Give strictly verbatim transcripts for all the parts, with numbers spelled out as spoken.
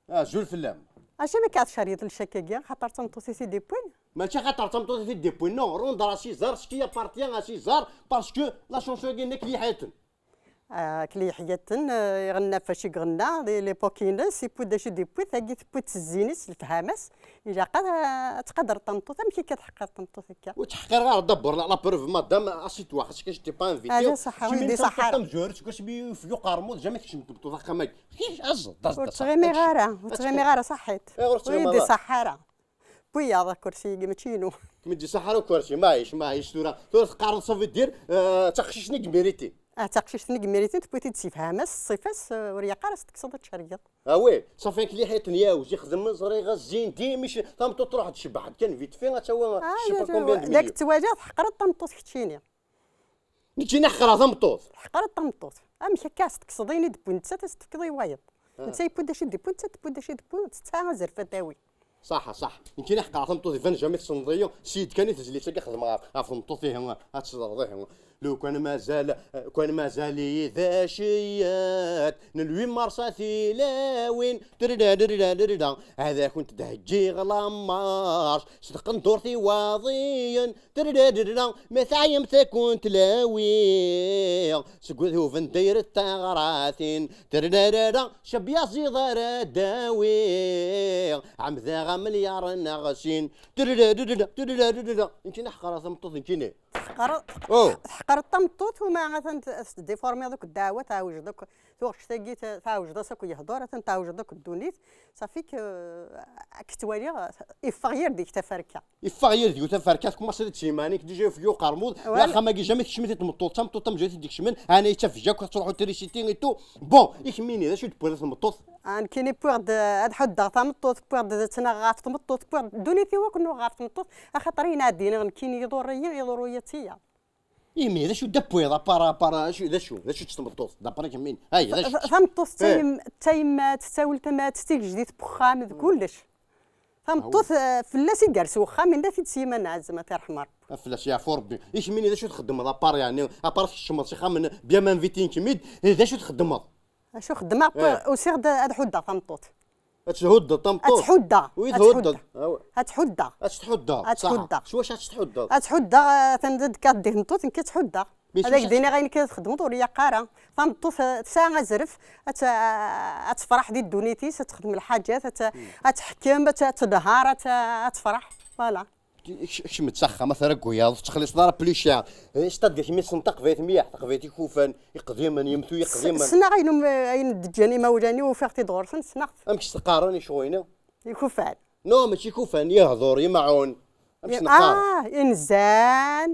Azul fell-am. Acu ma k-tceryeḍ lcak-agi, xaṭer d tameṭṭut i t-id-iwwin? Mačči xaṭer d tameṭṭut i t-id-iwwin, non, rendre à César ce qui appartient à César, parce que la chanson-agi-nni Akli Yeḥyaten. Ah, Akli Yeḥyaten, eh, iɣenna ɣef wacu i iɣenna, di l'époque-ines, yewwi-d acu i d-yewwi, tagi tewwi-d s zzin-is, s lefhama-s, ilaq ad, ad tqadreḍ tameṭṭut. Amek akka teḥqir tameṭṭut akka? Ur ttḥeqqireɣ ara, d'abord, la, la preuve, madame, assieds-toi, xas kan, je t'ai pas invité. Ala, ṣaḥḥa, ur yi-d-iṣaḥ ara. Tamezwarut, seg wasmi i yufeg uqermud, jamais tekcem tmeṭṭut axxam-agi. Ur ttɣimiɣ ara, ur ttɣimiɣ ara, ṣaḥḥit. Ayɣer ur tettɣimiḍ ara? Ur yi-d-iṣaḥ ara. Wwiyaḍ akersi-agi, mačči inu. Kem-id-iṣaḥ ara ukersi, maɛic, maɛic tura. Tura teqqareḍ, ça veut dire, euh, d taqcict-nni i yemiritin. Ah, d taqcict-nni i yemiritin, tewwi-t-id s lefhama-s, s ṣṣifa-s, euh, ur ilaq ara ad s-tekkseḍ ad tcergeḍ. Ah oui, ṣafi Akli Yeḥyaten, yawez, ixdem ẓriɣ a zzin, di mi tameṭṭut truḥ tecbeḥ-d kan vite fait, ad tawi, ah, je sais pas combien de millions. Dak ttwaliɣ tḥeqreḍ tameṭṭut keččini. Nekkini ḥeqreɣ tameṭṭut. Tḥeqreḍ tameṭṭut. Amek akka ad s-tekkseḍ ayen i d-tewwi nettat, ad s-tefkeḍ i wayeḍ? Ah. Netta yewwi-d acu i d-yewwi, nettat tewwi-d acu i d-tewwi, ur tesɛi azref ad tawi. Ṣaḥ, ṣaḥ. Nekkini ḥeqreɣ tameṭṭut, iban jamais tessneḍ-iyi. Ssid kan i tezlit-agi xedmeɣ ɣef, ɣef tmeṭṭut, ihi ad teẓreḍ, ihi. Lukan mazal, lukan mazal-iyi d aciyat n le huit mars a tilawin, trida, trida, trida, ad akent-d-heggiɣ la marche s tqendurt iwaḍiyen, trida, trida, ma teɛyamt ad kent-lawiɣ seg udub n dayret taɣratin, trida, trida, cabya ẓid ara d-awiɣ, ɛemdaɣ amelyaṛ neɣ sin, trida, trida, trida, trida. Nekkini ḥeqreɣ tameṭṭut, nekkini. Tḥeqreḍ, oh, tḥeqreḍ tameṭṭut, uma atan t-, tdéformiḍ akk ddeɛwa, tɛewjeḍ akk tuɣect-agi, ta-, tɛewjeḍ-as akk yehdur, atan tɛewjeḍ akk ddunit, ṣafi k-, k-ttwaliɣ, iffeɣ yir deg taferka. Iffeɣ yir deg taferka, tkumaṣiḍ-id s iman-ik, déjà yufeg uqermud, axxam-agi jamais tekcem-it tmeṭṭut, d tameṭṭut tamezwarut i d-ikecmen, ɛni yettafeg akk, ad truḥ trisiti et tout. Bon, i kemmini, d acu i d-tewwiḍ tmeṭṭut? Ah, nekkini wwiɣ-d, eh, ad ḥuddeɣ tameṭṭut, wwiɣ-d ad ttnaɣeɣ ɣef tmeṭṭut, wwiɣ-d ddunit-iw akk nuɣeɣ ɣef tmeṭṭut, axaṭer ayen ɛeddi-neɣ nekkini iḍurr-iyi, iḍurru-yi d tiya. Imi, d acu d apwiḍ, apara, apara, acu, d acu, d acu-tt tmeṭṭut, d'après kemmini? Ay, d acu? Ta-, tameṭṭut d tayem-, d tayemmat, d taweltmat, d tigejdit n wexxam, d kullec. Tameṭṭut, eh, fell-as i yers wexxam, inna-t-id s yiman-nneɣ, zma tirḥem Rebbi. Fell-as yeɛfu Rebbi. I kemmini, d acu txeddmeḍ, apara, yeɛni, apara tkecmeḍ s ixxamen, bien ma inviti-n kem-id, eh, d acu txeddmeḍ? Acu xeddmeɣ? Eh. Usiɣ-d ad ḥuddeɣ tameṭṭut. Ad thuddeḍ tameṭṭut? Ad tt-ḥuddeɣ. Wi ad thuddeḍ? Tt-ḥuddeɣ. Aw. Ad ḥuddeɣ. Ad tt-tḥuddeḍ, ad tt-ḥuddeɣ. S wacu ad tt-tḥuddeḍ? Ad tt-ḥuddeɣ, eh, atan d, d, kad dih tmeṭṭut, nekk ad tt-ḥuddeɣ. Ad ak-d-iniɣ ayen kan txedmeḍ ur ilaq ara. Tameṭṭut, eh, tesɛa azref, ad t-, ad tefreḥ di ddunit-is, ad texdem lḥaǧat, ad t-, ad teḥkem, ad t-, ad tenher, ad t-, ad tefreḥ. Voilà. Kecmet s axxam, a taragguyaḍ, ur tettxelliṣeḍ ara plus cher. Eh, c'est-à-dire, kemm tessneḍ taqbaylit mliḥ, taqbaylit ikufan, iqdimen, yemtu iqdimen. Ssneɣ ayen, ayen d-ǧǧan imawlan-iw, ufiɣ-t-id ɣur-sen, ssneɣ-t. Amek s-teqqaren i ccɣel-ina? Ikufan. Non, mačči ikufan, yehdur, imaɛun. Amek s-neqqar? Ah, inzan.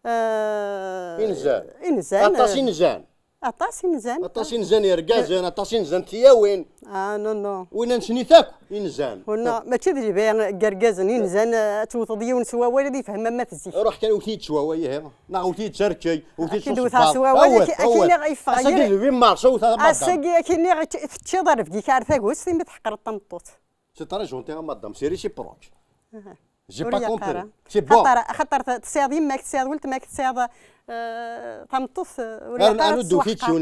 Eh, inzan. Inzan, aṭas, eh, inzan. Aṭas inzan. Aṭas inzan yergazen, aṭas inzan tiyawin. Ah, non, non. Win ad nesnit akk, inzan. Oh, non, mačči d lbi n yergazen, inzan, eh, ad tewteḍ yiwen s wawal ad yefhem ama tezzi. Ruḥ kan wet-iyi-d s wawal, ihi. Neɣ wet-iyi-d s rkey, wet-iyi-d s uṣebbaḍ. Ad k-id-wteɣ s wawal, awal, ak-, awal. Ass-agi d le huit mars, awet a madame. Ass-agi, akini teččiḍ rrebg-ik ar tagust, imi tḥeqreḍ tameṭṭut. C'est très gentil, hein, madame, c'est réciproque. J'ai pas compris. C'est bon. Xaṭer, xaṭer t-, tesɛiḍ yemma-k, tesɛiḍ weltma-k, tesɛiḍ, eh, tameṭṭut, eh, ur ilaq ara ad tessewḥqeḍ.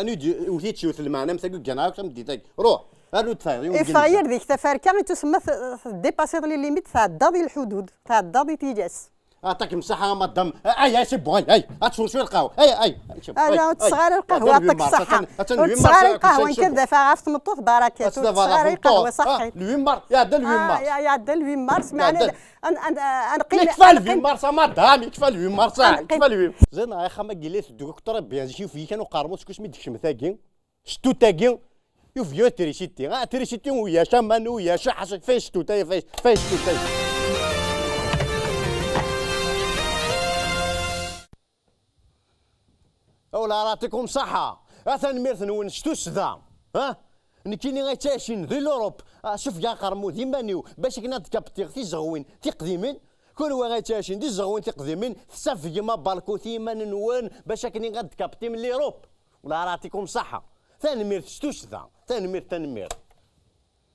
Anu d-uti-tt yiwet lmeɛna, am tagi ggan akk tameddit-agi. Ruḥ, anu d-tayeḍ yiwen. Iffeɣ yir deg taferka, i tusemma t-, tdipasiḍ les limites, tɛeddaḍ i lḥudud, tɛeddaḍ i tilas. Aṭak msaḥa, madame. Ay, ay, c'est bon, ay, ay. Ad tesweḍ cwiṭ lqahwa. Ay, ay, ay, c'est bon. Ay, ay, ur tesseɣ ara lqahwa, aṭak ṣṣeḥḥa. Ur tesseɣ ara lqahwa, nekk ad dafeɣ ɣef tmeṭṭut, barakat. Ur tesseɣ ara lqahwa, ṣaḥḥit. Le huit mars, iɛedda le huit mars. Ah, iɛedda le huit mars, meɛna ad, ad, ad neqqim. Yekfa le huit mars, a madame, yekfa le huit mars, yekfa le huit. Ẓineɣ axxam-agi la iteddu akk très bien, zik yufeg-iyi kan uqermud seg wasmi d-tekcem tagi. Cctut-agi, yufeg-iyi trisiti. Ah, trisiti, uyac aman, uyac aḥas, fay cctut-agi, fay, fay cctut-agi. Awla, yɛṭikum ṣṣeḥḥa. A tanemmirt-nwen s tussda. Ha? Nekkini ay ttɛicin di l'Europe, ah, sufgeɣ aqermud iman-iw bac akken ad kaptiɣ tizeɣwin tiqdimin. Kunwi ay ttɛicin di tzeɣwin tiqdimin, tessafgem abalku i yiman-nwen bac akken ad kaptim l'Europe. Wala, yɛṭikum ṣṣeḥḥa. Tanemmirt s tussda. Tanemmirt, tanemmirt.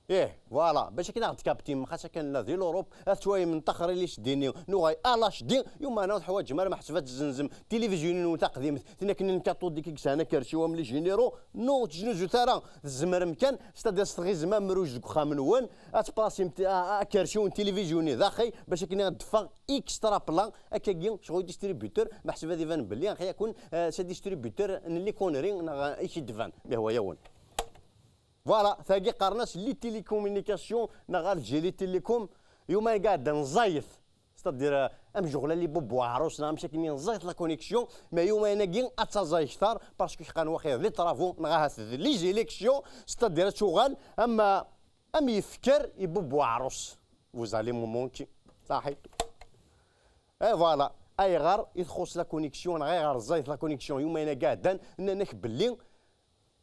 Ih, voilà, bac akken ad ɣ-d-kaptim, xas akken nella di l'Europe, ad twayem n taxri li s-d-ini, nuɣay à l'H D, yumana ur teḥwaǧem ara meḥsub ad tzenzem tilivizyu-nwen taqdimt, tin akken n kaṭudik i yesɛan akerciw am les généraux, non, ur ttejnuzut ara, tzemrem kan, c'est-à-dire s tɣizem amruj deg uxxam-nwen, ad tplasim ti-, a-, a-, akerciw n tilivizyu-nni daxi, bac akken ad d-teffeɣ extra plan, akkagi, ccɣel distributeur, meḥsub ad iban belli, axi-yakun, eh, s distributeur n les conneries, neɣ, eh, i k-id-ban, mi hwa-yawen. Voilà, tagi qqaren-as les télécommunications neɣ Algérie Télécom, yuma iqeɛden ẓẓayet. C'est-à-dire, euh, amjeɣlal ibubb uɛrus neɣ amek akken ẓẓayet la connexion, mais yuma-agi ad taẓay kter, parce que qqaren waxir les travaux neɣ ahat d les élections, c'est-à-dire ad tuɣal am, am yefker ibubb uɛrus. Vous allez me manquer. Saḥit. Et voilà. Ayɣer i txuṣ la connexion neɣ ayɣer ẓẓayet la connexion yuma-agi iɛeddan, nnan-ak belli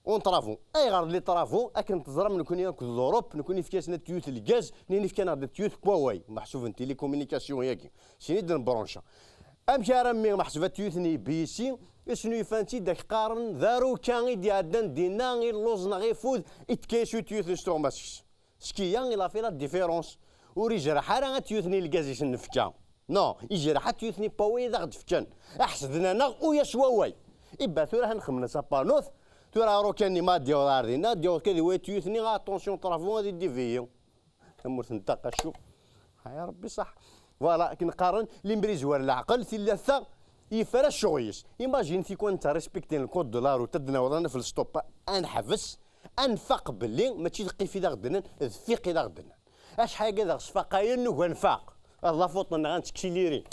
en travaux. Ayɣer les travaux? Akken teẓram, nekkni akked l'Europe, nekkni nefka-asen at tyut lgaz, nini fkan-aɣ-d at tyut n wawal, meḥsub n télécommunication-agi. Sini d-nbrancha. Amek ara mmi meḥsub at tyut n I B C, isnu ifan-tt-id ak qqaren d aruka i d-iɛeddan dinna, i lluẓ neɣ ifud, i tkayesu tyut n stuɣmas-is. Skiya, il a fait la différence. Ur ijreḥ ara at tyut n lgaz i sen-nefka. Non, ijreḥ at tyut n wawal i d aɣ-d-fkan. Aḥesden-aneɣ uya s wawal. Iba tura ad nxemmel s apanut, tura aruka-nni ma ad d-yaweḍ ar dinna, ad d-yaweḍ kan di wayt tyut-nni, attention, travaux ad idiviyi. Tamurt n taqacu. Ay Rebbi, saḥ. Voilà, akken qqaren, limmer izwar leɛqel, tillata yefra ccɣel-is. Imagine tikwal netta respecter le code de la route, ad d-naweḍ ad naf le stop, ad neḥbes, ad nfaq belli mačči d qqif i d aɣ-d-nnan, d fiq i d aɣ-d-nnan. Acḥal-agi d aɣ-sfaqayen, nugi ad nfaq. Ad la faute-nneɣ ad nettkiliri.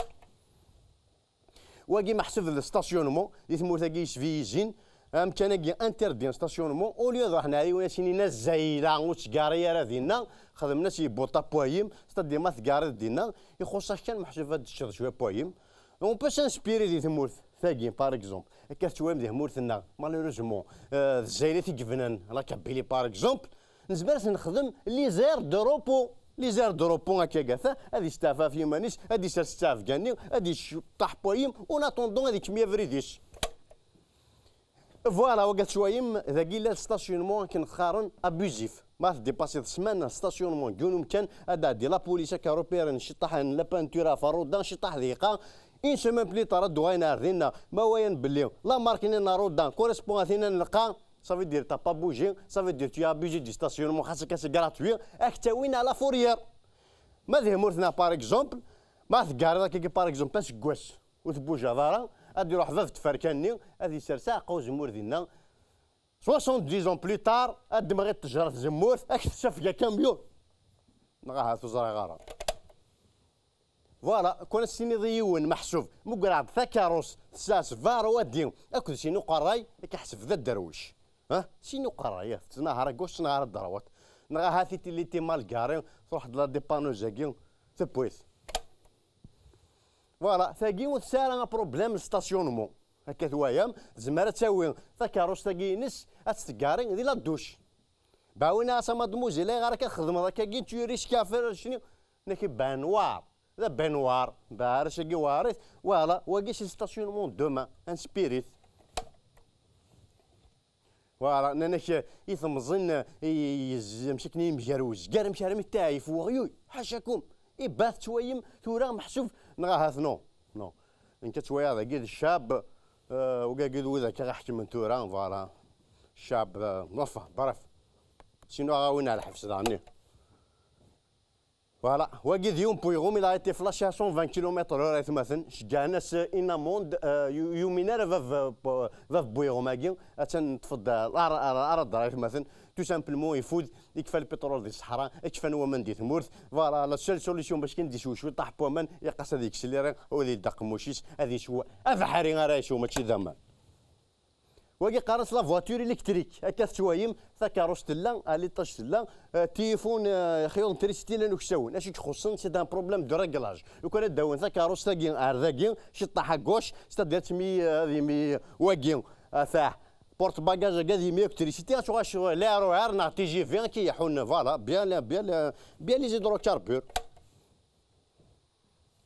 Wagi meḥsub d le stationnement, di tmurt-agi yesbiyizin, amkan-agi interdit n stationnement, au lieu ad ruḥen ar yiwen ad s-inin azayla ur ttgari ara dinna, xedmen-as yebbuṭ apwayim, c'est-à-dire ma tgariḍ dinna, ixuṣ-ak kan meḥsub ad teččeḍ cwiya apwayim. On peut s'inspirer di tmurt-agi, par exemple, akka tettwayem di tmurt-nneɣ, malheureusement, euh, d Zayla i t-yebnan, la Kabylie, par exemple, nezmer ad t-nexdem les aires de repos. Les aires de repos akka gata, ad yesteɛfu ɣef yiman-is, ad isers ttɛebga-nni, ad iceṭṭaḥ apwayim, en attendant ad ikemmel abrid-is. Voilà, wagi ad twayem, dagi yella le stationnement akken qqaren abusif. Ma tdipasiḍ ssmana stationnement deg yiwen umkan, ad d-tɛeddi la police, ad k-repéren ciṭṭaḥ n la peinture ɣef rruda, ciṭṭaḥ diqa, une semaine plus tard ad d-uɣalen ar dinna, ma walan belli la marque-nni n rruda correspond à tin n lqa, ça veut dire t'as pas bougé, ça veut dire tu as abusé du stationnement, xas akka c'est gratuit, ad k-ttawin à la fourrière. Ma di tmurt-nneɣ, par exemple, ma teggareḍ akka, par exemple, aseggas ur tbujaḍ ara, ad iruḥ bab tferka-nni, ad isers aɛeqqa uzemmur dinna. Soixante-dix ans plus tard, ad d-temɣi ttejra tzemmurt, ad k-tessafeg akamyun. Neɣ ahat ur ẓriɣ ara. Voilà, kwan ad s-tiniḍ i yiwen meḥsub, mugreɣ-d takeṛṛust, tesɛa sebɛa ṛwadi akked sin uqerray, ad k-iḥseb d aderwic. Ha? Sin uqerray, tettnahar à gauche, tettnahar à droite. Neɣ ahat i tili t'es mal garé, truḥ-d la dépanneuse-agi, tewwi-t. Voilà, tagi ur tesɛi ara problème n stationnement. Akka twayam, tezmer ad tawi takeṛṛust-agi-ines, ad tt-tgari di la douche. Bawin-as a mademoiselle, ayɣer akka txedmeḍ akkagi, tu risques à faire cni, naki baignoire, d abaignoire, baɛrac-agi weɛrit, voilà, wagi c'est stationnement demain, un spirit. Voilà, nnan-ak i temẓin, i, i, yez-, amek akken yemger uzgar, amek armi teɛyef weɣyul, ḥacakum, ibat ttwayem tura meḥsub neɣ ahat non, non. Nekk ad ttwaliɣ dagi d ccab, euh, wigagi d wid akka iḥekmen tura, voilà. Ccab, euh, enfin, bref. Sinon, ad aɣ-awin ar lḥebs daɣen. Voilà, wagi d yiwen n Buyrum, il a été flashé à cent vingt kilomètres heure, aytmaten, ceggɛen-as une amende, euh, yu-, yumin ara bab, bab Buyrum-agi, attan ṭṭfed, euh, ara, ara, ara ddreɣ, aytmaten, tout simplement, ifud, ikfa lpiṭrul di ṣṣeḥra, ikfan waman di tmurt, voilà, la seule solution bac kan d-iswew cwiṭaḥ n waman, ilaq-as ad yekkes liri, u ad yedda aqemmuc-is, ad yeswa abeḥri ara yeswa, mačči d aman. Wagi qqaren-as la voiture électrique. Akka tettwayem, takeṛṛust tella, à l'étage tella, euh, téléphone, euh, xyuḍ n trisiti llan uksawen. Acu k-ixuṣṣen, c'est un problème de réglage. Lukan ad d-awin takeṛṛust-agi ar dagi, ciṭṭaḥ à gauche, c'est-à-dire ad tmi, euh, ad yimi wagi, atah, porte-bagage-agi ad yimi akk trisiti, ad tuɣal ccɣel, la R E R neɣ T G V, ad k-iḥun, voilà, bien, bien, bien les hydrocarbures.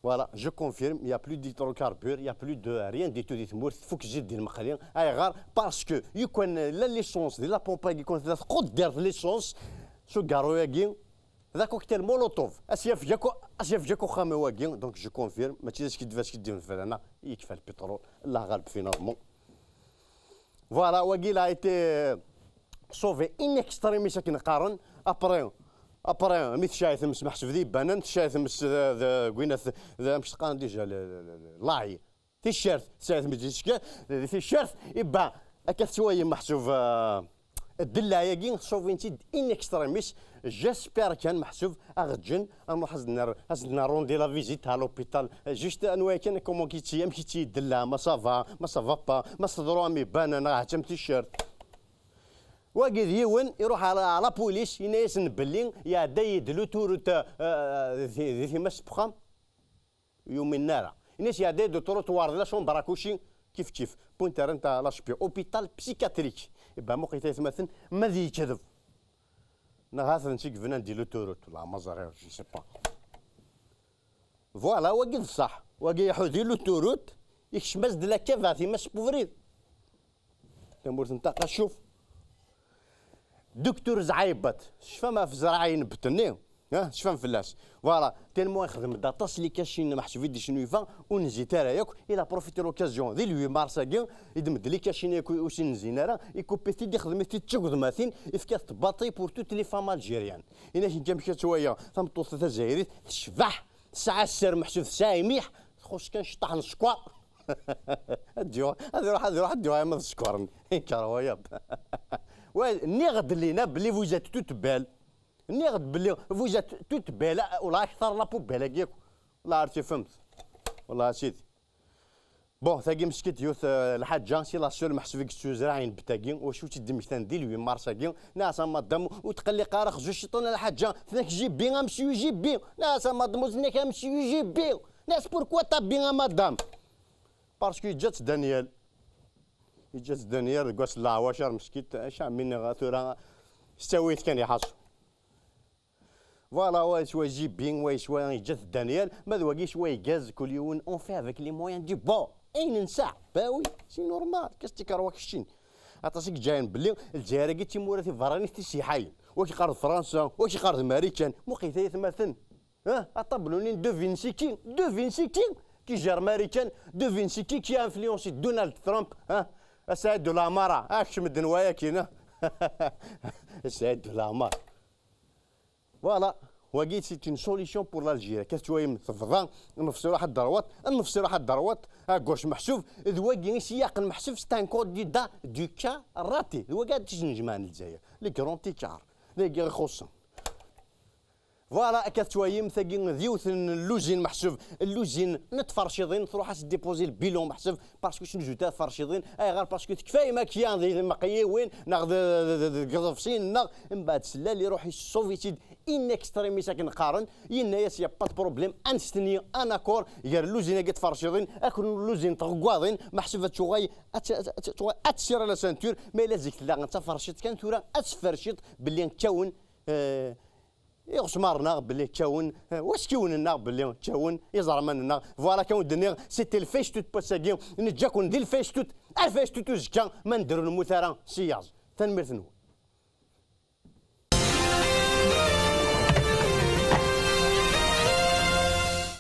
Voilà, je confirme, il y a plus d'hydrocarbures, il y a plus de rien du tout di tmurt, tfuk zzit di lmeqli. Ayɣer? Parce que yukan la licence di la pompe-agi, yukan tella tquddert licence, s ugaru-agi, d acocktail molotov. As yafeg akk, as yafeg akk uxxam-iw-agi, donc je confirme, mačči d askiddeb, askiddeb n fell-aneɣ, yekfa lpiṭrul, Allah ɣaleb finalement. Voilà, wagi il a été sauvé in extremis akken qqaren. Après, après, mi tecɛel tmes meḥsub d ibanen, tecɛel tmes d, d, gwinat, d, amek qqaren déjà, le, le, le, le, l'ail. Ticcert, tesɛa tmes di ticcert, di ticcert, iba, akka tettwayem meḥsub, euh, ddella-agi, sauvé-tt-id in extremis. J'espère kan meḥsub, aɣ-ǧǧen, ad nruḥ ad s-d-nerr-, ad s-d-nerrundi la visite à l'hôpital. Juste, anwa kan, comment ki-, amek i ddella, ma ça va, ma ça va pas, ma s-teḍru am ibanen, neɣ ahat am ticcert. Wagi d yiwen, iruḥ ɣer, ɣer la police, yenna-yasen belli iɛedda-yi-d l'autoroute, euh, di, di timas n uxxam. Yumin ara. Yenna-yas iɛedda-yi-d l'autoroute war de la chambre à coucher, kif kif. Wwin-t rran-t à l'H P, hôpital psychiatrique. Iba muqit ay atmaten, ma d yekdeb. Neɣ ha-t-en i yebnan di l'autoroute, la ma ẓriɣ, je sais pas. Voilà, wagi d ṣṣeḥ. Wagi iḥudd di l'autoroute, ikcem-as-d la cave ɣer timas n ubrid. Tamurt n Taqacuft. Docteur Zɛaybat, tecfam ɣef Zraɛ Inebbeṭ-nni? Ha, tecfam fell-as? Voilà, tellement ixdem-d aṭas n likaci-nni meḥsub i d-icnu ifa, ur nzit ara yakk, il a profité l'occasion, di le huit mars-agi, iddem-d likaci-nni yakk ur s-nzin ara, ikupi-t-id, ixdem-it-id d tigeḍmatin, ifka-t baṭi pour toutes les femmes algériennes. Inak nekk amek ad ttwaliɣ tameṭṭut tazzayrit, tecbeḥ, tesɛa sser meḥsub, tesɛa imiḥ, txuṣ kan cṭaḥ n sskeṛ. Ad d-yuɣ-, ad iruḥ, ad iruḥ, ad d-yuɣ arma d sskeṛ. Inker wayeḍ. Wa, nniɣ-d lina belli vous êtes toutes belles. Nniɣ-d belli vous êtes toutes belles, wala akteṛ la poubelle-agi akk. Wala ar tifemt. Wala a sidi. Bon, tagi meskint yiwet, euh, lḥaǧa, c'est la seule meḥsub i yettuzraɛen bet-agi, wacu tt-id-mmektan di le huit mars-agi, nniɣ-as a madame, ur tqelliq ara, xzu ciṭan a lḥaǧa, tenna-k J B, a monsieur J B, nniɣ-as a madame, ur tenna-k a monsieur J B, nniɣ-as pourquoi t'as bien a madame? Parce que yeǧǧa-tt Daniel. Yeǧǧa-tt Daniel deg wass n leɛwacer meskint, acu ɛemmi-nneɣ tura s ttawil kan iḥaṣu. Voilà, wa yeswa J B, wa yeswa yeǧǧa-t Daniel, ma d wagi yeswa igaz, kul yiwen on fait avec les moyens du bord. Ayen nesɛa, bah oui, c'est normal, qu'est-ce que tu crois keččini? Aṭas i yeǧǧayen belli Lezzayer-agi d timura tiberranit tissiḥayin. Wa k-iqqar d Fransa, wa k-iqqar d Marikan, muqit ay atmaten. Hein? Aṭablu-nni n Devinsiki, Devinsiki qui gère Marikan, Devinsiki qui a influencé Donald Trump, hein? A Saïd Lamara, ah, kecm-d n waya kina. A Saïd Lamara. Voilà, wagi c'est une solution pour l'Algérie. Qu'est-ce que tu veux, tebḍa, nefs iruḥ ad derwat, nefs iruḥ ad derwat, à gauche meḥsub, d wagi i s-yaqen meḥsub, c'est un candidat du karaté. D wagi ad t-id-nejmaɛen Lezzayer, le grand écart. D agi i xuṣṣen. Voilà, akka tettwayim, tagi d yiwet n lluzin meḥsub, lluzin n tferciḍin, truḥ ad s-déposer le bilan meḥsub, parce que cnuzut tferciḍin, ayɣer? Parce que tekfayem akya di tmeqyiwin, neɣ d, d, d, d, deg iḍefsiyen, neɣ mbeɛd sellal iruḥ yessauvi-tt-id in extremis akken qqaren, yenna-yas y a pas de problème, ad nestni un accord gar lluzin-agi n tferciḍin akked lluzin n tɣeggaḍin, meḥsub ad tuɣal, ad t-, ad t-, ad tuɣal, ad tessir à la ceinture, ma yella zik tella d taferciḍt kan, tura ad tferciḍ belli kkawen, eh, iɣesmaren-nneɣ belli kkawen, eh, waskiwen-nneɣ belli kkawen, iẓerman-nneɣ. Voilà, kan d-nniɣ, c'était lfactut n wass-agi, neǧǧa-ken di lfactut, lfactut uzekka, ma nedder ur nemmut ara s iyaẓ. Tanemmirt-nwen.